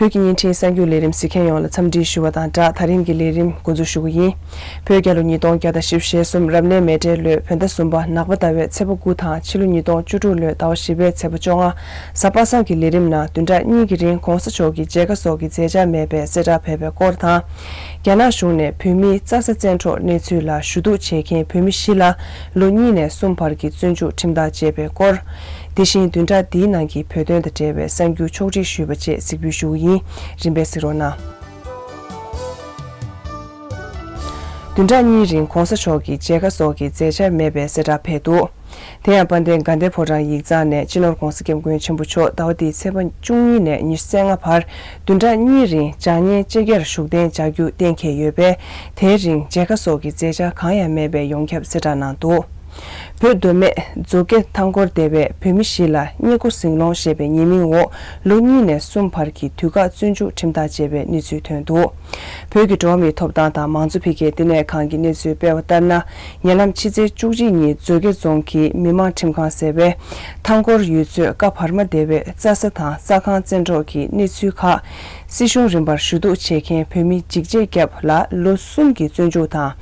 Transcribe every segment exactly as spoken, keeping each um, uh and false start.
བོད་ཀྱི་བརྙན་འཕྲིན་གསར་འགྱུར་ལས་རིམ་གཟིགས་མཁན་ཡོངས་ལ་འཚམས་འདྲི་ཞུ་བ་དང་སྦྲགས། ད་རིང་གི་ལས་རིམ་འགོ་འཛུགས་ཞུ་གི་ཡིན། བོད་རྒྱལ་ལོ་ཉིས་སྟོང་བརྒྱ་དང་བཞི་བཅུ་ཞེ་གསུམ་རབ་གནས་མེ་སྤྲེལ་ལོའི་བོད་ཟླ་གསུམ་པ་ནག་པ་ཟླ་བའི་ཚེས་པ་དགུ་དང་ཕྱི་ལོ་ཉིས་སྟོང་བཅུ་དྲུག་ལོའི་ཟླ་བ་བཞི་པའི་ཚེས་པ་བཅོ་ལྔ། གཟའ་པ་སངས་ཀྱི་ལས་རིམ་ནང་བདུན་ཕྲག་གཉིས་ཀྱི་རིང་གོང་ས་མཆོག་གི་མཇལ་ཁ་སོགས་ཀྱི་མཛད་འཆར་མེད་པའི་གསལ་བསྒྲགས་ཕེབས་པའི་སྐོར་དང་། རྒྱ་ནག་གཞུང་ནས་བོད་མིའི་རྩ་ས་བཙན་འཕྲོག་གནས་ཚུལ་ལ་ཞུ་གཏུག་བྱེད་མཁན་བོད་མི་བཞི་ལ་ལོ་གཉིས་ནས་གསུམ་བར་གྱི་བཙོན་འཇུག་ཁྲིམས་ཐག་བཅད་པའི་སྐོར། དེ་བཞིན་བདུན་ཕྲག་འདིའི་ནང་གི་བོད་དོན་དང་འབྲེལ་བའི་གསར་འགྱུར་ཕྱོགས་སྒྲིག་ཞུས་པ་བཅས་གཟིགས་འབུལ་ཞུ་གི་ཡིན། རིམ་པས་གཟིགས་རོགས་གནང་། བདུན་ཕྲག་གཉིས་རིང་གོང་ས་མཆོག་གི་མཇལ་ཁ་སོགས་ཀྱི་མཛད་འཆར་མེད་པའི་གསལ་བསྒྲགས་ཕེབས་འདུག་དེ་ཡང་དཔལ་ལྡན་དགའ་ལྡན་ཕོ་བྲང་ཡིག་ཚང་ནས་སྤྱི་ནོར་༧གོང་ས་༧སྐྱབས་མགོན་ཆེན་པོ་མཆོག་ཟླ་བ་འདིའི་ཚེས་པ་བཅུ་གཉིས་ནས་ཉི་ཤུ་རྩ་ལྔ་བར་བདུན་ཕྲག་གཉིས་རིང་བྱ་ཉེས་ལྕེ་བརྒྱར་བཞུགས་གདན་འཇགས་རྒྱུ་གཏན་འཁེལ་ཡོད་པས། དེའི་རིང་མཇལ་ཁ་སོགས་ཀྱི་མཛད་འཆར་གང་ཡང་མེད་པའི་ཡོངས་ཁྱབ་གསལ་བསྒྲགས་གནང་འདུག་བོད་མདོ་སྨད་མཛོད་དགེ་ཐང་སྐོར་སྡེ་བས་བོད་མི་བཞི་ལ་གཉེན་སྒོ་ཟིང་སློང་ཞེས་པའི་ཉེས་མིང་འོག་ལོ་གཉིས་ནས་གསུམ་བར་གྱི་དུས་བཀག་བཙོན་འཇུག་ཁྲིམས་ཐག་བཅད་པའི་གནས་ཚུལ་ཐོན་འདུག་བོད་ཀྱི་འགྲོ་བ་མིའི་ཐོབ་ཐང་དང་མང་གཙོ་འཕེལ་རྒྱས་ལྟེ་གནས་ཁང་གི་གནས་ཚུལ་སྤེལ་བ་ལྟར་ན། ཉེ་ལམ་ཕྱི་ཚེས་བཅུ་གཅིག་ཉིན་མཛོད་དགེ་རྫོང་གི་མི་དམངས་ཁྲིམས་ཁང་ཟེར་བས་ཐང་སྐོར་ཡུལ་ཚོའི་ཀ་བར་མ་སྡེ་བའི་རྩྭ་ས་དང་རྩྭ་ཁང་བཙན་འཕྲོག་གི་གནས་ཚུལ་ཁག་སྲིད་གཞུང་རིམ་པར་ཞུ་གཏུག་བྱེད་མཁན་བོད་མི་འཇིགས་བྱེད་སྐྱབས་ལ་ལོ་གསུམ་གྱི་བཙོན་འཇུག་དང་།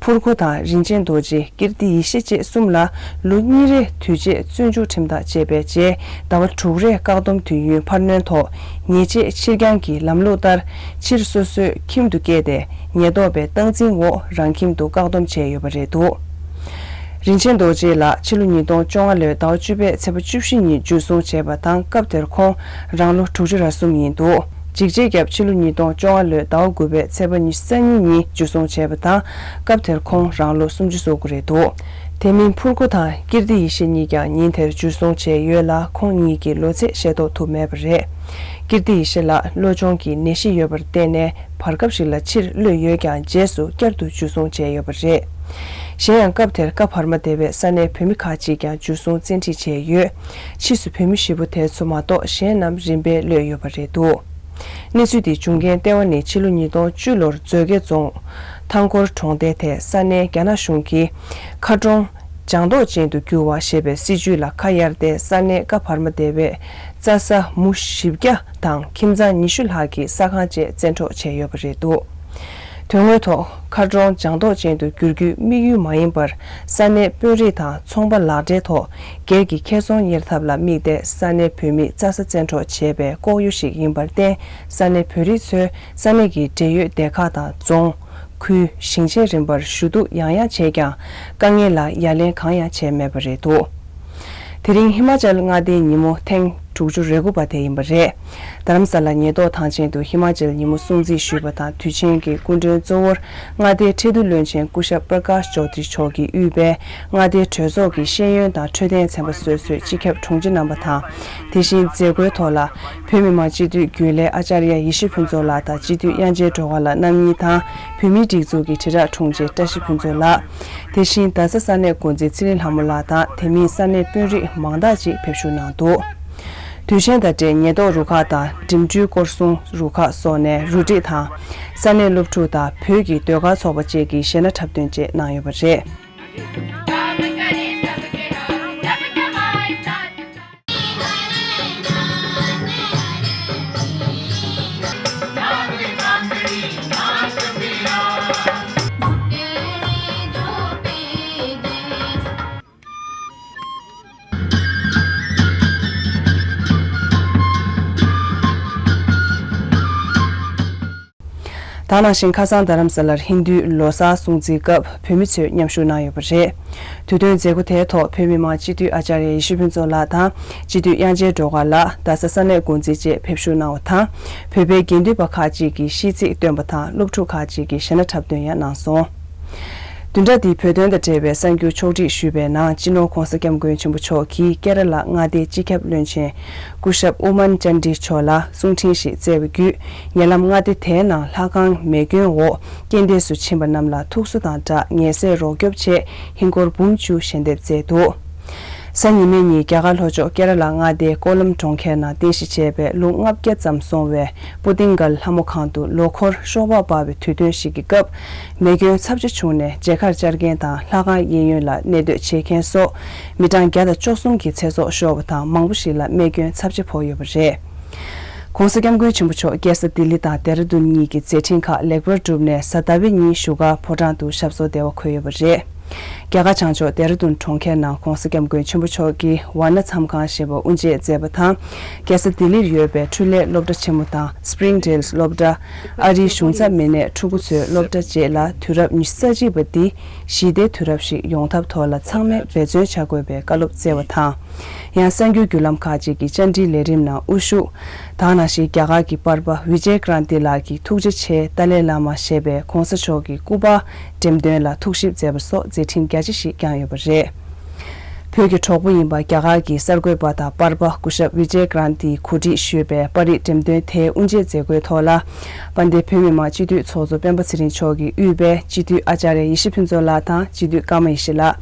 ཕུར་མགོ་དང་རིན་ཆེན་རྡོ་རྗེ། ཀིརྟི་ཡེ་ཤེས་བཅས་གསུམ་ལ་ལོ་གཉིས་རེ་དུས་བཅད་བཙོན་འཇུག་ཁྲིམས་ཐག་བཅད་པའི་རྗེས། ཟླ་བ་དྲུག་རེའི་བཀག་སྡོམ་དུས་ཡུན་འཕར་སྣོན་ཐོག་ཉེས་ཆད་ཕྱིར་འགྱངས་ཀྱི་ལམ་ལུགས་ལྟར། ཕྱིར་སོ་སོའི་ཁྱིམ་དུ་བསྐྱལ་ཏེ། ཉེན་རྟོག་པའི་སྟངས་འཛིན་འོག་རང་ཁྱིམ་དུ་བཀག་སྡོམ་བྱས་ཡོད་པ་རེད་འདུག་རིན་ཆེན་རྡོ་རྗེ་ལགས་ཕྱི་ལོ་ཉིས་སྟོང་བཅོ་ལྔ་ལོའི་ཟླ་བ་བཅུ་པའི་ཚེས་པ་བཅུ་བཞི་ཉིན་འཇུ་བཟུང་བྱས་པ་དང་། སྐབས་དེར་ཁོང་རང་ལོ་དྲུག་ཅུ་རེ་གསུམ་ཡིན་འདུག་འཇིགས་བྱེད་སྐྱབས་ཕྱི་ལོ་ཉིས་སྟོང་བཅོ་ལྔ་ལོའི་ཟླ་བ་དགུ་པའི་ཚེས་པ་ཉི་ཤུ་རྩ་གཉིས་ཉིན་འཇུ་བཟུང་བྱས་པ་དང་། སྐབས་དེར་ཁོང་རང་ལོ་སུམ་ཅུ་སོ་དགུ་རེད་འདུག་དེ་མིན་ཕུར་མགོ་དང་ཀིརྟི་ཡེ་ཤེས་གཉིས་ཀྱང་ཉིན་དེར་འཇུ་བཟུང་བྱས་ཡོད་ལ། ཁོང་གཉིས་ཀྱི་ལོ་ཚད་ཤེས་རྟོགས་ཐུབ་མེད་པ་རེད། ཀིརྟི་ཡེ་ཤེས་ལགས་གློ་གཅོང་གི་ནད་གཞི་ཡོད་པར་བརྟེན་ནས། བར་སྐབས་ཤིག་ལ་ཕྱིར་གློད་ཡོད་ཀྱང་། རྗེས་སུ་བསྐྱར་དུ་འཇུ་བཟུང་བྱས་ཡོད་པ་རེད། གཞན་ཡང་སྐབས་དེར་ཀ་བར་མ་སྡེ་བའི་ས་གནས་བོད་མི་ཁག་ཅིག་ཀྱང་འཇུ་བཟུང་བཙན་ཁྲིད་བྱས་ཡོད། ཕྱིས་སུ་བོད་མི་བཞི་པོ་དེ་ཚོ་མ་གཏོགས་གཞན་རྣམས་རིམ་པས་གློད་ཡོད་པ་རེད་འདུག་གནས་ཚུལ་འདིའི་འབྱུང་རྐྱེན་ལྟེ་བ་ནི་ཕྱི་ལོ་ཉིས་སྟོང་བཅུ་ལོར་མཛོད་དགེ་རྫོང་ཐང་སྐོར་གྲོང་རྡལ་དེ་ས་གནས་རྒྱ་ནག་གཞུང་གིས་མཁར་གྲོང་ལྗང་མདོག་ཅན་དུ་བསྒྱུར་བ་ཞེས་པའི་སྲིད་ཇུས་ལ་ཁ་གཡར་ཏེ། ས་གནས་ཀ་བར་མ་སྡེ་བའི་རྩྭ་ས་མུའུ་བཞི་བརྒྱ་དང་ཁྱིམ་ཚང་ཉི་ཤུ་ལྷག་གི་ས་ཁང་བཅས་བཙན་འཕྲོག་བྱས་ཡོད་པ་རེད་འདུག་དོན་དངོས་ཐོག་མཁར་གྲོང་ལྗང་མདོག་ཅན་དུ་བསྒྱུར་རྒྱུའི་དམིགས་ཡུལ་མ་ཡིན་པར། ས་གནས་དཔོན་རིགས་དང་ཚོང་པ་ལག་འབྲེལ་ཐོག་སྒེར་གྱི་ཁེ་བཟང་གཉེར་ཐབས་ལ་དམིགས་ཏེ། ས་གནས་བོད་མིའི་རྩྭ་ས་བཙན་འཕྲོག་བྱས་པའི་ལྐོག་གཡོ་ཞིག་ཡིན་པར་བརྟེན། ས་གནས་བོད་རིགས་ཚོས་ས་གནས་ཀྱི་འབྲེལ་ཡོད་སྡེ་ཁག་དང་རྫོང་། ཁུལ། ཞིང་ཆེན་རིམ་པར་ཞུ་གཏུག་ཡང་ཡང་བྱས་ཀྱང་། དཀའ་ངལ་ལ་ཡ་ལན་གང་ཡང་བྱས་མེད་པ་རེད་འདུག་དེ་རིང་ཧི་མ་ཅལ་མངའ་སྡེའི་ཉིན་མོ་ཐེངས་དྲུག་ཅུ་རེ་དགུ་པ་དེ་ཡིན་པ་རེད། རྡ་རམ་ས་ལ་ཉེན་རྟོག་ཐང་ཆེན་དུ་ཧི་མ་ཅལ་ཉིན་མོ་སྲུང་བརྩི་ཞུས་པ་དང་། དུས་ཆེན་གྱི་སྐུ་མགྲོན་གཙོ་བོར་མངའ་སྡེའི་ཁྲི་འདུ་བློན་ཆེན་སྐུ་ཞབས་པྲ་ཀཱཤ་ཅོ་དྷི་རི་མཆོག་གིས་དབུས་པའི་མངའ་སྡེའི་གྲོས་ཚོགས་ཀྱི་ཤེས་ཡོན་དང་འཕྲོད་བསྟེན་ཚན་པ་སོ་སོའི་སྤྱི་ཁྱབ་དྲུང་ཆེ་རྣམ་པ་དང་། དེ་བཞིན་མཛད་སྒོའི་ཐོག་ལ། བོད་མི་མང་སྤྱི་འཐུས་རྒྱུན་ལས་ཨ་ཅཱརྱ་ཡེ་ཤེས་ཕུན་ཚོགས་ལགས་དང་། སྤྱི་འཐུས་དབྱངས་ཅན་སྒྲོལ་དཀར་ལགས་རྣམ་གཉིས་དང་། བོད་མིའི་སྒྲིག་འཛུགས་ཀྱི་དྲིལ་བསྒྲགས་དྲུང་ཆེ་བཀྲ་ཤིས་ཕུན་ཚོགས་ལགས། དེ་བཞིན་རྡ་ས་ས་གནས་འགོ་འཛིན་ཚེ་རིང་ལྷ་མོ་ལགས་དང་། དེ་མིན་ས་གནས་དཔོན་རིགས་མང་དག་ཅིག་ཕེབས་བཞུགས་གནང་འདུག་དུས་ཆེན་དང་འབྲེལ་ཉེན་རྟོག་རུ་ཁག་དང་འགྲིམ་འགྲུལ་སྐོར་སྲུང་རུ་ཁག་སོགས་ནས་རུ་སྒྲིག་དང་། ས་གནས་སློབ་ཕྲུག་དང་བོད་ཀྱི་ཟློས་གར་ཚོགས་པ་བཅས་ཀྱིས་གཞས་སྣ་འཁྲབ་སྟོན་བཅས་གནང་ཡོད་པ་རེད། ད་ནང་བཞིན་ཁ་སང་རྡ་རམ་ས་ལར་ཧིན་རྡུའི་ལོ་གསར་སྲུང་བརྩིའི་སྐབས་བོད་མི་ཚོས་མཉམ་ཞུགས་གནང་ཡོད་པ་རེད། དུས་སྟོན་མཛད་སྒོ་དེའི་ཐོག་བོད་མི་མང་སྤྱི་འཐུས་ཨ་ཅཱརྱ་ཡེ་ཤེས་ཕུན་ཚོགས་ལགས་དང་། སྤྱི་འཐུས་དབྱངས་ཅན་སྒྲོལ་དཀར་ལགས། རྡ་ས་ས་གནས་འགོ་འཛིན་བཅས་ཕེབས་བཞུགས་གནང་བ་དང་། བོད་པའི་དགེ་འདུན་པ་ཁག་ཅིག་གིས་ཤིས་ཚིག་བཏོན་པ་དང་། སློབ་ཕྲུག་ཁག་ཅིག་གིས་གཞས་སྣ་འཁྲབ་སྟོན་ཡང་གནང་སོང་། བདུན་ཕྲག་འདིའི་བོད་དོན་དང་འབྲེལ་བའི་གསར་འགྱུར་ཕྱོགས་སྒྲིག་ཞུས་པའི་ནང་། སྤྱི་ནོར་༧གོང་ས་༧སྐྱབས་མགོན་ཆེན་པོ་མཆོག་གིས་ཀེ་ར་ལ་མངའ་སྡེའི་སྤྱི་ཁྱབ་བློན་ཆེན་སྐུ་ཞབས་ཨུ་མན་ཅན་ཏི་མཆོག་ལ་གསུང་འཕྲིན་ཞིག་བསྩལ་བའི་བརྒྱུད། ཉེ་ལམ་མངའ་སྡེ་དེའི་ནང་ལྷ་ཁང་མེ་སྐྱོན་འོག་རྐྱེན་འདས་སུ་ཕྱིན་པ་རྣམས་ལ་ཐུགས་གསོ་དང་སྦྲགས་ངལ་སེལ་རོགས་སྐྱོབ་ཆེད་ཧིན་སྒོར་འབུམ་བཅུ་ཞལ་འདེབས་བསྩལ་འདུག་གཟའ་ཉི་མའི་ཉིན་རྒྱ་གར་ལྷོ་ཕྱོགས་ཀེ་ར་ལ་མངའ་སྡེའི་ཀོ་ལམ་གྲོང་ཁྱེར་ནང་རྟེན་གཞི་བྱས་པའི་ལོ་ལྔ་བརྒྱ་ཙམ་སོང་བའི་པོ་ཏིང་གལ་ལྷ་མོ་ཁང་དུ་ལོ་འཁོར་གཤོག་པ་འབར་བའི་དུས་སྟོན་ཞིག་གི་སྐབས། མེ་སྐྱོན་ཚབས་ཆེ་བྱུང་ནས་མཇལ་ཁར་བཅར་མཁན་དང་ལྷ་ཁང་གཡས་གཡོན་ལ་གནས་སྡོད་བྱེད་མཁན་སོགས་མི་གྲངས་བརྒྱ་དང་བཅུ་གསུམ་གྱི་ཚེ་སྲོག་ཤོར་བ་དང་། མང་པོ་ཞིག་ལ་རྨས་སྐྱོན་ཚབས་ཆེ་ཕོག་ཡོད་པ་རེད། ༧གོང་ས་༧སྐྱབས་མགོན་ཆེན་པོ་མཆོག་རྒྱལ་ས་ལྡི་ལི་དང་ལྡེ་ར་ལྡུན་གཉིས་ཀྱི་མཛད་འཕྲིན་ཁག་ལེགས་པར་གྲུབ་ནས་གཟའ་ཟླ་བའི་ཉིན་བཞུགས་སྒར་ཕོ་བྲང་དུ་ཞབས་སོར་བདེ་བར་འཁོད་ཡོད་པ་རེད། རྒྱ་གར་བྱང་ཕྱོགས་ལྡེ་ར་ལྡུན་གྲོང་ཁྱེར་ནང་༧གོང་ས་༧སྐྱབས་མགོན་ཆེན་པོ་མཆོག་གིས་ཝཱ་ཎ་མཚམས་ཁང་ཞེས་པ་དབུ་འབྱེད་མཛད་པ་དང་། རྒྱལ་ས་ལྡི་ལིར་ཡོད་པའི་འཕྲུལ་ལས་སློབ་གྲྭ་ཆེན་མོ་དང་Springdale་སློབ་གྲྭ། ཨ་རིའི་གཞུང་ཚབ་མི་སྣས་ཕྲུ་གུ་ཚོའི་སློབ་གྲྭ་རྗེས་ལ་དུས་རབས་ཉི་ཤུ་རྩ་གཅིག་པ་འདི་ཞི་བདེའི་དུས་རབས་ཤིག་ཡོང་ཐབས་ཐོག་ལ་ཚང་མས་འབད་བརྩོན་བྱ་དགོས་པའི་བཀའ་སློབ་སྩལ་བ་དང་། ཡང་གསར་འགྱུར་བརྒྱུད་ལམ་ཁག་ཅིག་གི་བཅར་འདྲིའི་ལས་རིམ་ནང་དབུ་བཞུགས། ད་ག་ནང་བཞིན་རྒྱ་གར་གྱི་པར་པ་བི་ཇེ་ཀྲན་ཏི་ལགས་ཀྱིས་ཐུགས་རྗེ་ཆེ་ཏཱ་ལའི་བླ་མ་ཞེས་པའི་༧གོང་ས་མཆོག་གི་སྐུ་པར་འགྲེམས་སྟོན་ལ་ཐུགས་ཞིབ་མཛད་པ་སོགས་མཛད་འཕྲིན་རྒྱ་ཆེ་ཞིག་བསྐྱངས་ཡོད་པ་རེད། བོད་ཀྱི་གྲོགས་པོ་ཡིན་པ་རྒྱ་གར་གྱི་གསར་འགོད་པ་དང་པར་པ་སྐུ་ཞབས་བི་ཇེ་ཀྲན་ཏིས་གོ་སྒྲིག་ཞུས་པའི་པར་རིས་འགྲེམས་སྟོན་དེའི་དབུ་འབྱེད་མཛད་སྒོའི་ཐོག་ལ། དཔལ་ལྡན་བོད་མི་མང་སྤྱི་འཐུས་ཚོགས་གཙོ་སྤེན་པ་ཚེ་རིང་མཆོག་གིས་དབུས་པའི་སྤྱི་འཐུས་ཨ་ཅཱརྱ་ཡེ་ཤེས་ཕུན་ཚོགས་ལགས་དང་སྤྱི་འཐུས་ཀརྨ་ཡེ་ཤེས་ལགས།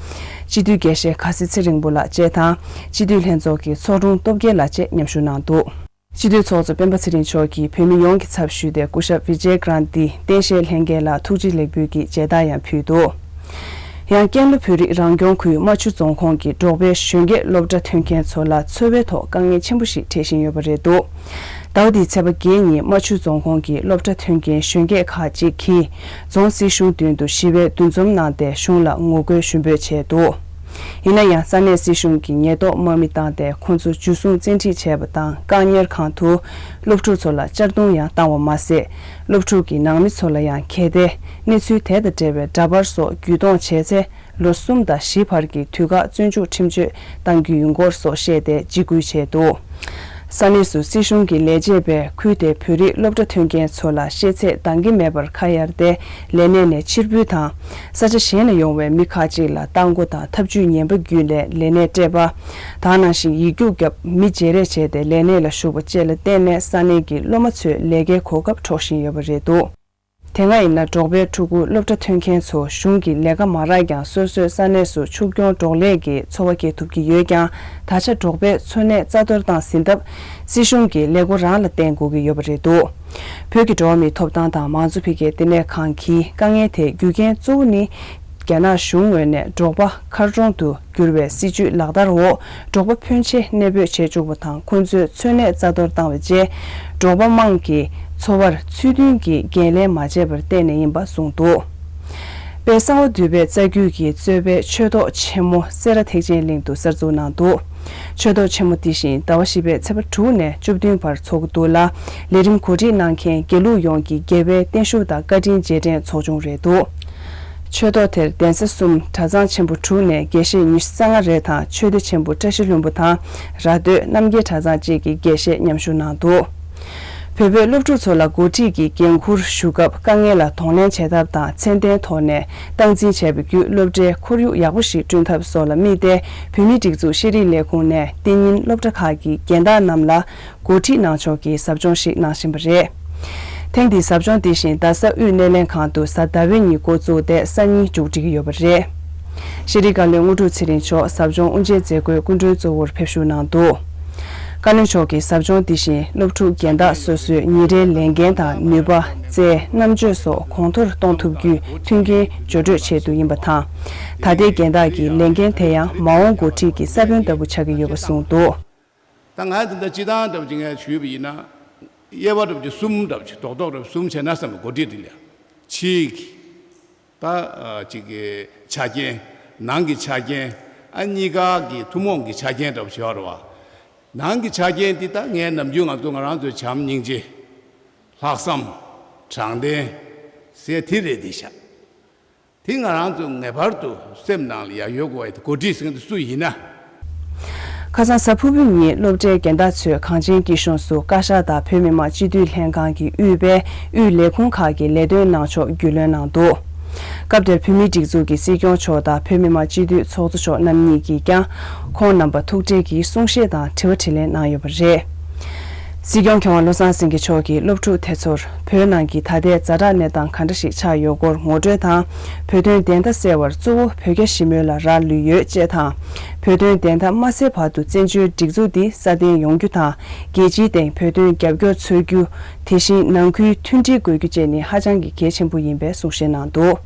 སྤྱི་འཐུས་དགེ་བཤེས་ཁ་སི་ཚེ་རིང་པོ་ལགས་བཅས་དང་སྤྱི་འཐུས་ལྷན་ཚོགས་ཀྱི་ཚོགས་དྲུང་སྟོབས་རྒྱལ་ལགས་བཅས་མཉམ་ཞུགས་གནང་འདུག་སྤྱི་འཐུས་ཚོགས་གཙོ་སྤེན་པ་ཚེ་རིང་མཆོག་གིས་བོད་མི་ཡོངས་ཀྱི་ཚབ་ཞུས་ཏེ་སྐུ་ཞབས་བི་ཇེ་ཀྲན་ཏི་བསྟན་བཤད་ལྷན་རྒྱས་ལ་ཐུགས་རྗེ་ལེགས་འབུལ་གྱི་མཇལ་དར་ཡང་ཕུལ་འདུག་ཡང་ཀན་ལྷོ་བོད་རིགས་རང་སྐྱོང་ཁུལ་རྨ་ཆུ་རྫོང་ཁོངས་ཀྱི་འབྲོག་པའི་གཞོན་སྐྱེས་སློབ་གྲྭ་ཐོན་མཁན་ཚོ་ལ་འཚོ་བའི་ཐོག་དཀའ་ངལ་ཆེན་པོ་ཞིག་འཕྲད་བཞིན་ཡོད་པ་རེད་འདུག་ཟླ་བ་འདིའི་ཚེས་པ་བརྒྱད་ཉིན་རྨ་ཆུ་རྫོང་ཁོངས་ཀྱི་སློབ་གྲྭ་ཐོན་མཁན་གཞོན་སྐྱེས་ཁག་ཅིག་གིས་རྫོང་སྲིད་གཞུང་མདུན་དུ་ཞི་བའི་འདུ་འཛོམས་གནང་སྟེ་གཞུང་ལ་ངོ་རྒོལ་ཞུ་འབོད་བྱས་འདུག་ཡིན་ན་ཡང་ས་གནས་སྲིད་གཞུང་གིས་ཉེན་རྟོག་དམག་མི་བཏང་སྟེ་ཁོང་ཚོ་འཇུ་བཟུང་བཙན་ཁྲིད་བྱས་པ་དང་བཀག་ཉར་ཁང་དུ་སློབ་ཕྲུག་ཚོ་ལ་གཅར་རྡུང་ཡང་བཏང་བ་མ་ཟད། སློབ་ཕྲུག་གི་ནང་མི་ཚོ་ལ་ཡང་གལ་ཏེ་གནས་ཚུལ་དེ་དང་འབྲེལ་བའི་འདྲ་པར་སོགས་བརྒྱུད་གཏོང་བྱས་ཚེ་ལོ་གསུམ་དང་བཞི་བར་གྱི་དུས་བཀག་བཙོན་འཇུག་ཁྲིམས་གཅོད་གཏང་རྒྱུ་ཡིན་སྐོར་སོགས་བཤད་དེ་འཇིགས་སྐུལ་བྱས་འདུག་ས་གནས་སུ་སྲིད་གཞུང་གི་ལས་བྱེད་པས་ཁུལ་དེའི་བོད་རིགས་སློབ་གྲྭ་ཐོན་མཁན་ཚོ་ལ་ཤེས་ཚད་འདང་གི་མེད་པར་ཁ་གཡར་ཏེ་ལས་གནས་ནས་ཕྱིར་འབུད་དང་། ས་ཆ་གཞན་ལ་ཡོང་བའི་མི་ཁག་ཅིག་ལ་ལྟ་སྒོ་དང་ཐབས་ཇུས་ངན་པ་བརྒྱུད་ནས་ལས་གནས་སྤྲད་པ། དེ་ནང་བཞིན་ཡིག་རྒྱུགས་བརྒྱབ་མི་བརྗེ་རེས་བྱས་ཏེ་ལས་གནས་ལ་ཞུགས་པ་བཅས་ལ་བརྟེན་ནས་ས་གནས་ཀྱི་སློབ་མ་ཚོས་ལས་ཀའི་གོ་སྐབས་འཕྲོག་བཞིན་ཡོད་པ་རེད་འདུག་དེ་སྔ་ཡིན་ན་འབྲོག་པའི་ཕྲུ་གུ་སློབ་གྲྭ་ཐོན་མཁན་ཚོ་གཞུང་གི་ལས་ཀ་མ་རག་ཀྱང་སོ་སོའི་ས་གནས་སུ་ཕྱུགས་སྐྱོང་འབྲོག་ལས་ཀྱི་འཚོ་བ་སྐྱེལ་ཐུབ་ཀྱི་ཡོད་ཀྱང་ད་ཆ་འབྲོག་པའི་འཚོ་གནས་རྩ་གཏོར་བཏང་ཟིན་སྟབས་སྲིད་གཞུང་གིས་ལས་སྒོ་རང་ལ་བརྟེན་དགོས་ཀྱི་ཡོད་པ་རེད་འདུག་བོད་ཀྱི་འགྲོ་བ་མིའི་ཐོབ་ཐང་དང་མང་གཙོ་འཕེལ་རྒྱས་ལྟེ་གནས་ཁང་གིས་དཀའ་ངལ་དེའི་རྒྱུ་རྐྱེན་གཙོ་བོ་ནི། རྒྱ་ནག་གཞུང་ངོས་ནས་འབྲོག་པ་མཁར་གྲོང་དུ་བསྒྱུར་བའི་སྲིད་ཇུས་ལག་བསྟར་འོག་འབྲོག་པ་ཕོན་ཆེ་གནས་སྤོས་བྱེད་བཅུག་པ་དང་ཁོང་ཚོའི་འཚོ་གནས་རྩ་གཏོར་བཏང་བ་བཅས་འབྲོག་པ་དམངས་ཀྱི་འཚོ་བར་ཚུལ་མཐུན་གྱིས་འགན་ལེན་མ་བྱས་པར་བརྟེན་ནས་ཡིན་པ་གསུངས་འདུག་དཔལ་གསང་བ་འདུས་པའི་རྩ་རྒྱུད་ཀྱི་གཙོས་པའི་ཆོས་ཐོག་ཆེན་མོ་སེ་ར་ཐེག་ཆེན་གླིང་དུ་གསར་འཛུགས་གནང་འདུག་ཆོས་ཐོག་ཆེན་མོ་འདི་བཞིན་ཟླ་བ་བཞི་པའི་ཚེས་པ་དྲུག་ནས་བཅུ་བདུན་བར་འཚོགས་ཀྱི་འདུག་ལ། ལས་རིམ་གོ་སྒྲིག་གནང་མཁན་དགེ་ལུགས་ཡོངས་ཀྱི་དགེ་བའི་བརྟན་བཞུགས་དང་བཀའ་དྲིན་རྗེས་དྲན་ཚོགས་ཆུང་རེད་འདུག་ཆོས་ཐོག་དེར་གདན་ས་གསུམ་གྲྭ་ཚང་ཆེན་པོ་དྲུག་ནས་དགེ་བཤེས་ཉི་ཤུ་རྩ་ལྔ་རེ་དང་ཆོས་སྡེ་ཆེན་པོ་བཀྲ་ཤིས་ལྷུན་པོ་དང་ར་སྟོད་རྣམ་རྒྱལ་གྲྭ་ཚང་བཅས་ཀྱི་དགེ་བཤེས་མཉམ་ཞུགས་གནང་འདུག་བོད་པའི་སློབ་ཕྲུག་ཚོ་ལ་འགོ་ཁྲིད་ཀྱི་འགན་འཁུར་ཞུ་སྐབས་དཀའ་ངལ་ལ་གདོང་ལེན་བྱེད་ཐབས་དང་ཚད་ལྡན་ཐོག་ནས་སྟངས་འཛིན་བྱས་པ་བརྒྱུད་སློབ་གྲྭའི་ཁོར་ཡུག་ཡག་པོ་ཞིག་བསྐྲུན་ཐབས་སོགས་ལ་དམིགས་ཏེ་བོད་མིའི་སྒྲིག་འཛུགས་ཤེས་རིག་ལས་ཁུངས་ནས་དེ་ཉིན་སློབ་གྲྭ་ཁག་གི་རྒན་བདག་རྣམས་ལ། འགོ་ཁྲིད་གནང་ཕྱོགས་ཀྱི་ཟབ་སྦྱོང་ཞིག་གནང་བཞིན་པ་རེད། ཐེངས་འདིའི་ཟབ་སྦྱོང་དེ་བཞིན་རྡ་ས་དབུས་སྣེ་ལེན་ཁང་དུ་གཟའ་ཟླ་བའི་ཉིན་འགོ་བཙུགས་ཏེ་སང་ཉིན་མཇུག་སྒྲིལ་གྱི་ཡོད་པ་རེད། ཤེས་རིག་བཀའ་བློན་དངོས་གྲུབ་ཚེ་རིང་མཆོག་ཟབ་སྦྱོང་དབུ་འབྱེད་མཛད་སྒོའི་སྐུ་མགྲོན་གཙོ་བོར་ཕེབས་ཞུགས་གནང་འདུག་བཀའ་བློན་མཆོག་གིས་ཟབ་སྦྱོང་དེ་བཞིན་སློབ་ཕྲུག་རྒན་བདག་སོ་སོའི་ཉིན་རེའི་ལས་འགན་དང་ནུས་པ། རྩལ། རྣམ་དཔྱོད་སོགས་གོང་མཐོར་གཏོང་ཐུབ་རྒྱུའི་མཐུན་རྐྱེན་སྦྱོར་སྤྲོད་ཆེད་དུ་ཡིན་པ་དང་། ད་ལྟའི་རྒན་བདག་གི་ལས་འགན་དེ་ཡང་མ་འོངས་འགོ་ཁྲིད་ཀྱི་ས་བོན་ལྟ་བུ་ཆགས་ཀྱི་ཡོད་པ་གསུངས་འདུག་ད་ང་འདི་འདྲ་སྤྱི་བཏང་འདྲ་པོ་ཅིག་ངས་ཞུས་པ་ཡིན་ན། དབྱེ་བ་འདྲ་པོ་ཅིག་གསུམ་འདྲ་པོ་ཅིག་རྡོག་རྡོག་འདྲ་པོ་གསུམ་བྱས་ན་བསམ་པའི་འགོ་ཁྲིད་འདི་ལ། གཅིག་ད་ཨ་གཅིག་གི་ཆ་རྐྱེན། ནང་གི་ཆ་རྐྱེན། ཨ་གཉིས་ཀ་གི་ཐུན་མོང་གི་ཆ་རྐྱེན་འདྲ་པོ་ཞིག་ཡོད་རེད་བ། ནང་གི་ཆ་རྐྱེན་འདི་ད་ངས་ནམ་རྒྱུན་ང་ཚོ་ང་རང་ཚོའི་བྱམས་སྙིང་རྗེ། ལྷག་བསམ། དྲང་བདེན། ཟེར་དེ་རེད་འདི་ཤག་དེ་ང་རང་ཚོ་ངེས་པར་དུ་སེམས་ནང་ལ་ཡ་ཡོད་དགོས་པ་དེ་འགོ་ཁྲིད་ཟེར་མཁན་དེ་སུ་ཡིན་ན། ཁ་སང་གཟའ་ཕུར་བུའི་ཉིན་སློབ་གྲྭའི་རྒན་བདག་ཚོས་གངས་ཅན་སྐྱིད་གཤོངས་སུ་བཀའ་ཤག་དང་བོད་མི་མང་སྤྱི་འཐུས་ལྷན་ཁང་གིས་དབུས་པའི་དབུས་ལས་ཁུངས་ཁག་གི་ལས་དོན་གནང་ཕྱོགས་རྒྱུས་ལོན་གནང་འདུག་སྐབས་དེར་བོད་མིའི་སྒྲིག་འཛུགས་ཀྱི་སྲིད་སྐྱོང་མཆོག་དང་བོད་མི་མང་སྤྱི་འཐུས་ཚོགས་གཙོ་མཆོག་རྣམ་གཉིས་ཀྱིས་ཀྱང་ཁོང་རྣམ་པ་ཐུག་འཕྲད་ཀྱིས་གསུང་བཤད་དང་དྲི་བ་དྲིས་ལན་གནང་ཡོད་པ་རེད། སྲིད་སྐྱོང་མཁས་དབང་བློ་བཟང་སེང་གེ་མཆོག་གིས་སློབ་ཕྲུག་དེ་ཚོར་བོད་ནང་གི་ད་ལྟའི་ཛ་དྲག་གནས་སྟངས་ག་འདྲ་ཞིག་ཆགས་ཡོད་སྐོར་ངོ་སྤྲོད་དང་། བོད་དོན་བདེན་མཐའ་གསལ་བར་གཙོ་བོ་བོད་རྒྱ་ཞི་མོལ་ལ་རག་ལུས་ཡོད་ཅེས་དང་། བོད་དོན་བདེན་མཐའ་མ་གསལ་བར་དུ་བཙན་བྱོལ་སྒྲིག་འཛུགས་འདི་སྲ་བརྟན་ཡོང་རྒྱུ་དང་། རྒྱལ་སྤྱིའི་སྟེང་བོད་དོན་རྒྱབ་སྐྱོར་འཚོལ་རྒྱུ། དེ་བཞིན་ནང་ཁུལ་མཐུན་སྒྲིལ་དགོས་རྒྱུ་བཅས་ནི་ཧ་ཅང་གི་གལ་ཆེན་པོ་ཡིན་པའི་གསུང་བཤད་གནང་འདུག་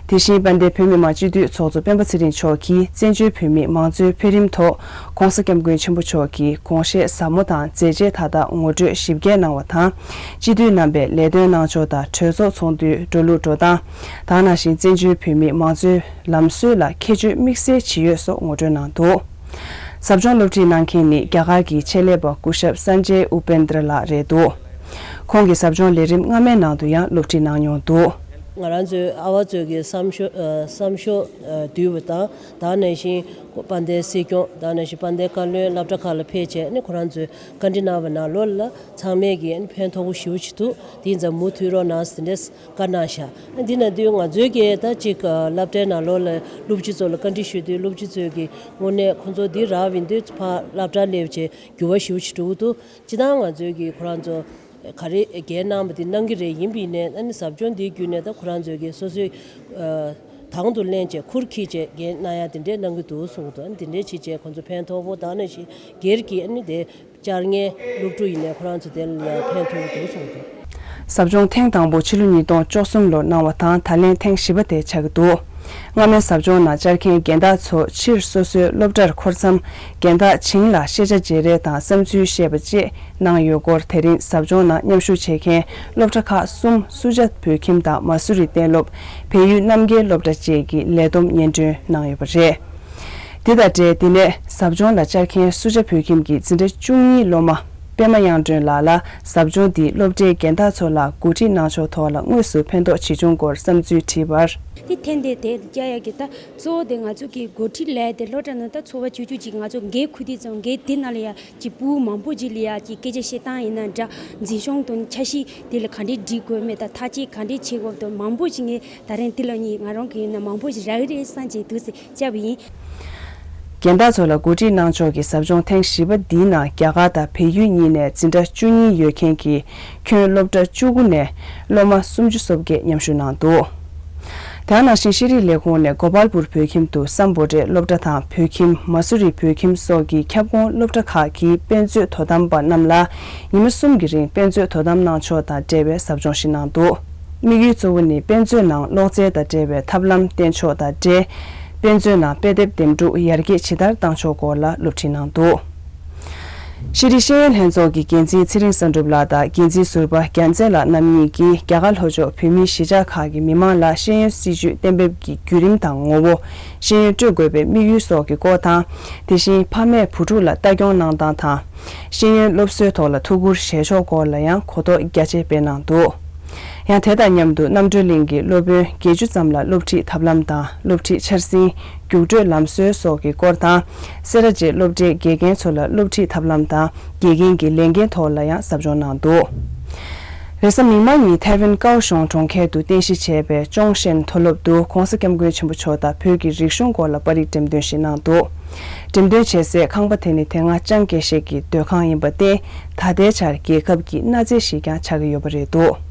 དེ་བཞིན་དཔལ་ལྡན་བོད་མི་མང་སྤྱི་འཐུས་ཚོགས་གཙོ་སྤེན་པ་ཚེ་རིང་མཆོག་གིས་བཙན་བྱོལ་བོད་མིའི་མང་གཙོའི་འཕེལ་རིམ་ཐོག་༧གོང་ས་༧སྐྱབས་མགོན་ཆེན་པོ་མཆོག་གིས་དགོངས་བཞེས་ཟབ་མོ་དང་མཛད་རྗེས་མཐའ་དག་ངོ་སྤྲོད་ཞིབ་རྒྱས་གནང་བ་དང་། སྤྱི་འཐུས་རྣམ་པས་ལས་དོན་གནང་ཕྱོགས་དང་གྲོས་ཚོགས་ཚོགས་འདུའི་འགྲོ་ལུགས་འགྲོ་སྟངས་དང་། ནང་བཞིན་བཙན་བྱོལ་བོད་མིའི་མང་གཙོའི་ལམ་སྲོལ་ལ་ཁྱད་ཆོས་དམིགས་བསལ་ཇི་ཡོད་སོགས་ངོ་སྤྲོད་གནང་འདུག། ཟབ་སྦྱོང་སློབ་ཁྲིད་གནང་མཁན་ནི་རྒྱ་གར་གྱི་ཆེད་ལས་པ་སྐུ་ཞབས་སན་ཇེ་ཨུ་པེན་དྲ་ལགས་རེད་འདུག། ཁོང་གིས་ཟབ་སྦྱོང་ལས་རིམ་སྔ་མའི་ནང་དུ་ཡང་སློབ་ཁྲིད་གནང་མྱོང་འདུག། ང་རང་ཚོའི་ཨ་བ་ཚོས་ཀྱི་བསམ་ཤོག་ཨ་བསམ་ཤོག་ཨ་བསྡུས་པ་དང་། ད་ནང་བཞིན་དཔལ་ལྡན་སྲིད་སྐྱོང་། ད་ནང་བཞིན་དཔལ་ལྡན་བཀའ་བློན་སློབ་གྲྭ་ཁག་ལ་ཕེབས་བྱས་ནས་ཁོ་རང་ཚོས་བཀའ་འདྲི་གནང་བ་ནང་ལོགས་ལ་ཚང་མས་ཀྱི་ཕན་ཐོགས་པོ་ཞེ་པོ་ཅིག་འདུག། དེ་ཡིན་ཙང་མུ་མཐུད་རོགས་གནང་ཟེར་འདྲས་བཀའ་གནང་ཤག། འདི་ན་དུས་ང་ཚོའི་གི་ད་ཅིག་སློབ་གྲྭའི་ནང་ལོགས་ལ་སློབ་སྤྱི་ཚོ་ལ་བཀའ་འདྲི་ཞུ་དུས་སློབ་སྤྱི་ཚོས་ཀྱི་དངོས་གནས་ཁོང་ཚོ་འདི་རག་ཡིན་དུས་ཕར་སློབ་གྲྭ་སླེབས་བྱས་འགྱུར་བ་ཞེ་པོ་ཅིག་འགྲོ་གི་འདུག། སྤྱི་བཏང་ང་ཚོའི་གི་ཁོ་རང་ཚོ་ག་རེ་འགན་གནང་བ་དེ་གནང་གི་རེད། ཡིན་པ་ཡིན་ནའི་ཨ་ནི་ཟབ་སྦྱོང་འདི་བརྒྱུད་ནས་ད་ཁོ་རང་ཚོའི་གི་སོ་སོའི་ཨ་དང་དུ་ལེན་བྱས་ཁུར་འཁྱེར་བྱས་འགན་གནང་ཡ་དེ་འདྲས་གནང་གི་འདུག་གསུངས་འདུག། ཨ་ནི་དེ་འདྲས་བྱས་བྱས་ཁོང་ཚོ་ཕན་ཐོགས་པོ། ད་ནང་བཞིན་སྒེར་གྱི་ཨ་ནི་དེ་བཅར་མཁན་སློབ་ཕྲུག་ཡིན་ནའི་ཁོ་རང་ཚོ་དེ་ལ་ཡང་ཕན་ཐོགས་ཀྱི་འདུག་གསུངས་འདུག། ཟབ་སྦྱོང་ཐེངས་དང་པོ་ཕྱི་ལོ་ཉིས་སྟོང་བཅུ་གསུམ་ལོར་གནང་བ་དང་། ད་ལན་ཐེངས་བཞི་པ་དེ་ཆགས་ཀྱི་འདུག། སྔ་མའི་ཟབ་སྦྱོང་ནང་བཅར་མཁན་རྒན་བདག་ཚོ་ཕྱིར་སོ་སོའི་སློབ་གྲྭར་འཁོར་མཚམས། རྒན་བདག་བྱིངས་ལ་ཤེས་བྱ་བརྗེ་རེས་དང་བསམ་ཚུལ་བཤད་པ་བཅས་གནང་ཡོད་སྐོར། དེ་རིང་ཟབ་སྦྱོང་ནང་མཉམ་ཞུགས་བྱེད་མཁན་སློབ་གྲྭ་ཁག་གསུམ། སུ་ཇཱ་བོད་ཁྱིམ་དང་མ་སུ་རི་གཏན་སློབ། བལ་ཡུལ་རྣམ་རྒྱལ་སློབ་གྲྭ་བཅས་ཀྱིས་ལས་བསྡོམས་སྙན་སྒྲོན་གནང་ཡོད་པ་རེད། དེ་དང་འབྲེལ། དེ་ནས་ཟབ་སྦྱོང་ལ་བཅར་མཁན་སུ་ཇཱ་བོད་ཁྱིམ་གྱི་འཛིན་གྲྭ་བཅུ་གཉིས་སློབ་མ་པད་མ་དབྱངས་སྒྲོན་ལགས་ལ་ཟབ་སྦྱོང་འདིས་སློབ་གྲྭའི་རྒན་བདག་ཚོ་ལ་འགོ་ཁྲིད་གནང་ཕྱོགས་ཐོག་ལ་དངོས་སུ་ཕན་ཐོགས་ཇི་བྱུང་སྐོར་བསམ་ཚུལ་དྲིས་པར། དེ་ཐེངས་དེ་དེ་རྒྱ་ཡག་གི་ད་གཙོ་བོ་དེ་ང་ཚོ་གི་འགོ་ཁྲིད་ལས་དེ་སློབ་གྲྭ་ནང་ད་ཚོགས་པ་བཅུ་བཅུ་ཅིག་ང་ཚོ་འགན་ཁུར་དུས་ཙང་འགན་དེ་ནང་ལ་ཡ་ཅིག་ཕྲུ་གུ་མང་པོ་ཅིག་ལ་ཡ་ཅིག་སྐད་ཆ་བཤད་སྟངས་ཡིན་ན་འདྲ། འཛིན་སྐྱོང་དང་འཆར་གཞི་དེ་ལ་ག་འདྲས་སྒྲིག་དགོས་མེད་དང་ཐག་གཅོད་ག་འདྲས་བྱེད་དགོས་དང་མང་པོ་ཅིག་ངས་ད་རིང་འདི་ལ་ནི་ང་རང་གི་ཡིན་ན་མང་པོ་ཞིག་རག་གི་རེད་བསམ་བྱས་འདུག་ཟེར་བཅར་བ་ཡིན། རྒན་བདག་ཚོ་ལ་འགོ་ཁྲིད་གནང་ཕྱོགས་ཀྱི་ཟབ་སྦྱོང་ཐེངས་བཞི་པ་འདིའི་ནང་རྒྱ་གར་དང་བལ་ཡུལ་གཉིས་ནས་འཛིན་གྲྭ་བཅུ་གཉིས་ཡོད་མཁན་གྱི་ཁྱོན་སློབ་གྲྭ་བཅུ་དགུ་ནས་སློབ་མ་སུམ་ཅུ་སོ་བརྒྱད་མཉམ་ཞུགས་གནང་འདུག། དེ་ནང་བཞིན་ཤེས་རིག་ལས་ཁུངས་ནས་གོ་པལ་པུར་བོད་ཁྱིམ་དུ་སམ་བྷོ་ཊའི་སློབ་གྲྭ་དང་བོད་ཁྱིམ། མ་སུ་རི་བོད་ཁྱིམ་སོགས་ཀྱི་ཁྱབ་ཁོངས་སློབ་གྲྭ་ཁག་གི་དཔེ་མཛོད་དོ་དམ་པ་རྣམས་ལ་ཉི་མ་གསུམ་གྱི་རིང་དཔེ་མཛོད་དོ་དམ་གནང་ཕྱོགས་དང་འབྲེལ་བའི་ཟབ་སྦྱོང་ཞིག་གནང་འདུག། དམིགས་ཡུལ་གཙོ་བོ་ནི་དཔེ་མཛོད་ནང་ཀློག་རྩལ་དང་འབྲེལ་བའི་ཐབས་ལམ་བསྟེན་ཕྱོགས་དང་འབྲེལ། དཔེ་མཛོད་ནང་དཔེ་དེབ་འདེམས་སྒྲུག་ཡར་རྒྱས་ཇི་ལྟར་བཏང་ཕྱོགས་སྐོར་ལ་སློབ་ཁྲིད་གནང་འདུག། ཤེས་རིག་ཤེས་ཡོན་ལྷན་ཚོགས་ཀྱི་འགན་འཛིན་ཚེ་རིང་བསམ་གྲུབ་ལགས་དང་འགན་འཛིན་ཟུར་པ་རྒྱལ་མཚན་ལགས་རྣམ་གཉིས་ཀྱིས་རྒྱ་གར་ལྷོ་ཕྱོགས་བོད་མིའི་གཞིས་ཆགས་ཁག་གི་མི་མང་ལ་ཤེས་ཡོན་སྲིད་བྱུས་གཏན་འབེབས་ཀྱི་བརྒྱུད་རིམ་དང་ངོ་བོ། ཤེས་ཡོན་སྤྲོད་དགོས་པའི་དམིགས་ཡུལ་སོགས་ཀྱི་སྐོར་དང་། དེ་བཞིན་ཕ་མས་བུ་ཕྲུག་ལ་ལྟ་སྐྱོང་གནང་སྟངས་དང་། ཤེས་ཡོན་སློབ་གསོའི་ཐོག་ལ་ཐུགས་ཁུར་བཞེས་ཕྱོགས་སྐོར་ལ་ཡང་གོ་རྟོགས་རྒྱ་ཆེ་སྤེལ་གནང་འདུག། ཡང་དེ་དང་མཉམ་དུ་རྣམ་གྲོལ་གླིང་གི་སློབ་དཔོན་བརྒྱད་ཅུ་ཙམ་ལ་སློབ་ཁྲིད་ཐབས་ལམ་དང་སློབ་ཁྲིད་འཆར་ཟིན། རྒྱུགས་སྤྲོད་ལམ་སྲོལ་སོགས་ཀྱི་སྐོར་དང་། སེ་ར་བྱེས་སློབ་གྲྭའི་དགེ་རྒན་ཚོ་ལ་སློབ་ཁྲིད་ཐབས་ལམ་དང་དགེ་རྒན་གྱི་ལས་འགན་ཐོག་ལ་ཡང་ཟབ་སྦྱོང་གནང་འདུག། རེས་གཟའ་མིག་དམར་ཉིན་ཐའེ་ཝན་ཀའོ་ཤོང་གྲོང་ཁྱེར་དུ་རྟེན་གཞི་བྱས་པའི་ཅོང་ཤན་མཐོ་སློབ་ཏུ་༧གོང་ས་༧སྐྱབས་མགོན་ཆེན་པོ་མཆོག་དང་བོད་ཀྱི་རིག་གཞུང་སྐོར་ལ་པར་རིས་འགྲེམས་སྟོན་ཞིག་གནང་འདུག། འགྲེམས་སྟོན་བྱེད་སའི་ཁང་པ་དེ་ནི་དེ་སྔ་ལྕང་སྐྱེས་ཤིང་གི་སྡོད་ཁང་ཡིན་པར་བརྟེན། ད་ལྟའི་ཆར་རྒྱལ་ཁབ་ཀྱི་གནའ་རྫས་ཤིག་ཀྱང་ཆགས་ཀྱི་ཡོད་པ་རེད་འདུག།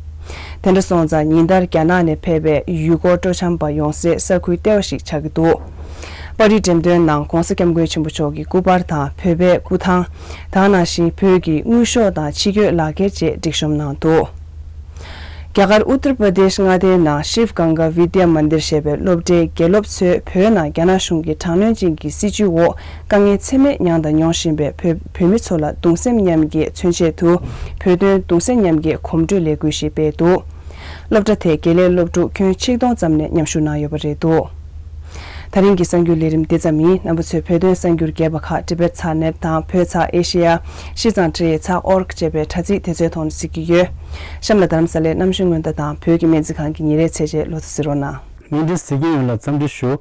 དེ་འདྲ་སོང་ཙང་ཉིན་ལྟར་རྒྱ་ནག་ནས་ཕེབས་པའི་ཡུལ་སྐོར་སྤྲོ་འཆམ་པ་ཡོང་སའི་ས་ཁུལ་ལྟེ་བ་ཞིག་ཆགས་ཀྱི་འདུག། པར་རིས་འགྲེམས་སྟོན་ནང་༧གོང་ས་༧སྐྱབས་མགོན་ཆེན་པོ་མཆོག་གི་སྐུ་པར་དང་བོད་པའི་སྐུ་ཐང་། དེ་ནང་བཞིན་བོད་ཀྱི་དངུལ་ཤོག་དང་ཕྱི་སྐྱོད་ལག་འཁྱེར་བཅས་སྒྲིག་གཤོམ་གནང་འདུག། རྒྱ་གར་ཨུ་ཏར་པ་དེཤ་མངའ་སྡེའི་ནང་ཤིབ་གངྒ་ཝི་དྱ་མན་དིར་ཞེས་པའི་སློབ་གྲྭའི་དགེ་སློབ་ཚོས་བོད་ནང་རྒྱ་ནག་གཞུང་གི་དྲག་གནོན་ཅན་གྱི་སྲིད་བྱུས་འོག་དཀའ་ངལ་ཚད་མེད་མྱངས་དང་མྱོང་བཞིན་པའི་བོད་བོད་མི་ཚོ་ལ་གདུང་སེམས་མཉམ་སྐྱེད་མཚོན་ཆེད་དུ་བོད་དོན་གདུང་སེམས་མཉམ་སྐྱེད་གོམ་བགྲོད་ལས་འགུལ་ཞིག་སྤེལ་འདུག། སློབ་གྲྭ་དེའི་དགེ་ལས་སློབ་ཕྲུག་ཁྱོན་ཆིག་སྟོང་ཙམ་ནས་མཉམ་ཞུགས་གནང་ཡོད་པ་རེད་འདུག། ད་རིང་གི་གསར་འགྱུར་ལས་རིམ་འདི་ཙམ་ཡིན། རྣམ་པ་ཚོས་བོད་དོན་གསར་འགྱུར་རྒྱས་པ་ཁག་ཊི་བེཊ་ཚག་ནེཊ་དང་བོད་ཚག་ཨེ་ཤེ་ཡ། ཤིས་ཙང་ཊི་རེ་ཚག་ཨོར་ཀ་ཅེས་པའི་དྲ་ཚིགས་དེ་ཚོའི་ཐོག་ནས་གཟིགས་ཀྱི་ཡོད། གཤམ་ལ་རྡ་རམ་ས་ལའི་གནམ་གཤིས་སྔོན་བརྡ་དང་བོད་ཀྱི་སྨན་རྩིས་ཁང་གི་ཉིན་རེའི་ཚེས་བཅད་ལོ་ཐོ་གཟིགས་རོགས་གནང་། སྨན་རྩིས་གཟིགས་མཁན་ཡོངས་ལ་འཚམས་འདྲི་ཞུ།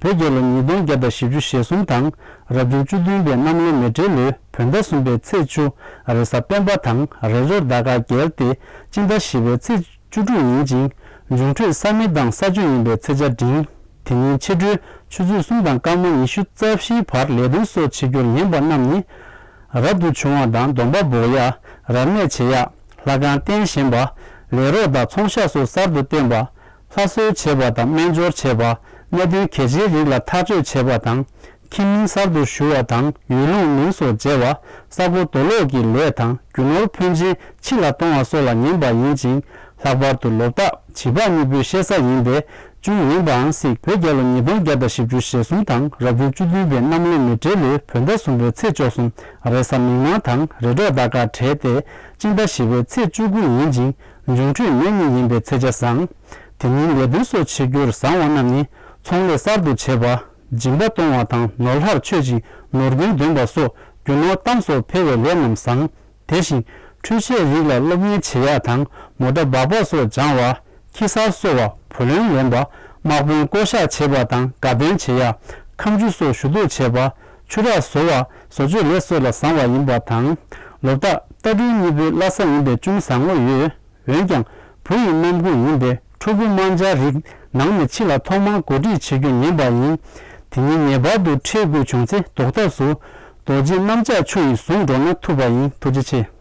བོད་རྒྱལ་ལོ་ཉིས་སྟོང་བརྒྱ་དང་བཞི་བཅུ་ཞེ་གསུམ་དང་རབ་བྱུང་བཅུ་བདུན་པའི་གནམ་ལོ་མེ་སྤྲེལ་ལོའི་བོད་ཟླ་གསུམ་པའི་ཚེས་བཅུ། རེས་གཟའ་སྤེན་པ་དང་རེས་རོགས་ཟླ་སྐར་རྒྱལ་ཏེ་སྤྱི་ཟླ་བཞི་པའི་ཚེས་བཅུ་དྲུག་ཡིན་ཅིང་། འབྱུང་འཕྲོད་ས་མི་དང་ས་བཅུ་ཡིན་པའི་ཚེས་ཆ་འབྲིང་། དེ་ཉིན་ཕྱི་དྲོའི་ཆུ་ཚོད་གསུམ་དང་སྐར་མ་ཉི་ཤུ་རྩ་བཞིའི་བར་ལས་དོན་སོགས་བྱེད་རྒྱུར་ཉན་པ་རྣམས་ནི། རབ་ཏུ་བྱུང་བ་དང་སྡོམ་པ་འབོག་ཡག། རབ་གནས་བྱེད་ཡག། ལྷ་ཁང་རྟེན་བཞེངས་པ། ལས་རོགས་དང་ཚོང་ཤག་སོགས་གསར་དུ་བསྟེན་པ། ལྷ་གསོལ་བྱེད་པ་དང་སྨན་སྦྱོར་བྱེད་པ། གནད་དོན་གལ་ཆེའི་རིགས་ལ་ཐག་གཅོད་བྱེད་པ་དང་། ཁྱིམ་མིང་གསར་དུ་ཞུ་བ་དང་ཡུལ་ལུང་མིང་སོགས་བརྗེ་བ། ས་སྒོ་རྡོ་སློག་གི་ལས་དང་རྒྱུ་ནོར་ཕོན་ཆེན་ཕྱི་ལ་གཏོང་བ་སོགས་ལ་ཉན་པ་ཡིན་ཅིང་། ལྷག་པར་དུ་ལོ་རྟགས་བྱིས་པ་གཉིས་པོའི་བཤད་ས་ཡིན་པས། བཅུ་ཡིན་པའང་སྲིད། བོད་རྒྱལ་ལོ་ཉིས་སྟོང་བརྒྱ་དང་བཞི་བཅུ་ཞེ་གསུམ་དང་རབ་བྱུང་བཅུ་བདུན་པའི་གནམ་ལོ་མེ་སྤྲེལ་ལོའི་བོད་ཟླ་གསུམ་པའི་ཚེས་བཅུ་གསུམ་རེས་གཟའ་མིག་དམར་དང་རེས་གྲོགས་ཟླ་སྐར་བྲལ་ཏེ་སྤྱི་ཟླ་བཞི་པའི་ཚེས་བཅུ་དགུ་ཡིན་ཅིང་འབྱུང་འཕྲོད་མེ་གཉིས་ཡིན་པའི་ཚེས་ཆ་བཟང་། དེ་ཉིན་ལས་དོན་སོགས་བྱེད་རྒྱུར་བཟང་བ་རྣམས་ནི་ཚོང་ལས་གསར་དུ་བྱེད་པ། སྦྱིན་པ་གཏོང་བ་དང་ནོར་ལྷར་མཆོད་ཅིང་ནོར་རྒྱུན་འདོན་པ་སོགས་རྒྱུ་ནོར་གཏམ་སོགས་འཕེལ་བའི་ལས་རྣམས་བཟང་། དེ་བཞིན་འཕྲུལ་ཆས་རིགས་ལ་སློབ་གཉེར་བྱེད་ཡག་དང་མོ་ཊ་སྦག་སྦག་སོགས་སྦྱང་བ། ཁྱི་གསར་གསོ་བ། བུ་ལོན་ལེན་པ། དམག་དཔོན་བསྐོ་གཞག་བྱེད་པ་དང་དགའ་སྟོན་བྱེད་ཡག་ཁ་མཆུ་སོགས་ཞུ་གཏུག་བྱེད་པ། ཆུ་རགས་བཟོ་བ། བཟོ་བཅོས་ལས་སོགས་ལ་བཟང་བ་ཡིན་པ་དང་། ལོ་རྟགས་རྟ་སྦྲུལ་གཉིས་པོའི་བླ་གཟའ་ཡིན་པས་ཅུང་བཟང་ངོ་ཡོད། འོན་ཀྱང་བུ་ཡི་རྣམ་ཀུན་ཡིན་པས་ཕྲུ་གུ་དམར་འབྱར་རིགས་ནང་ནས་ཕྱི་ལ་ཐོག་མར་གོ་སྒྲིག་བྱེད་རྒྱུ་ཉན་པ་ཡིན། དེ་ཉིན་ངེས་པར་དུ་འཕྲད་དགོས་བྱུང་ཚེ་ཟློག་ཐབས་སུ་རྡོ་རྗེ་གནམ་ལྕགས་ཆུ་ཡིས་བཟུང་འགྲོ་ན་ཐུབ་པ་ཡིན། ཐུགས་རྗེ་ཆེ།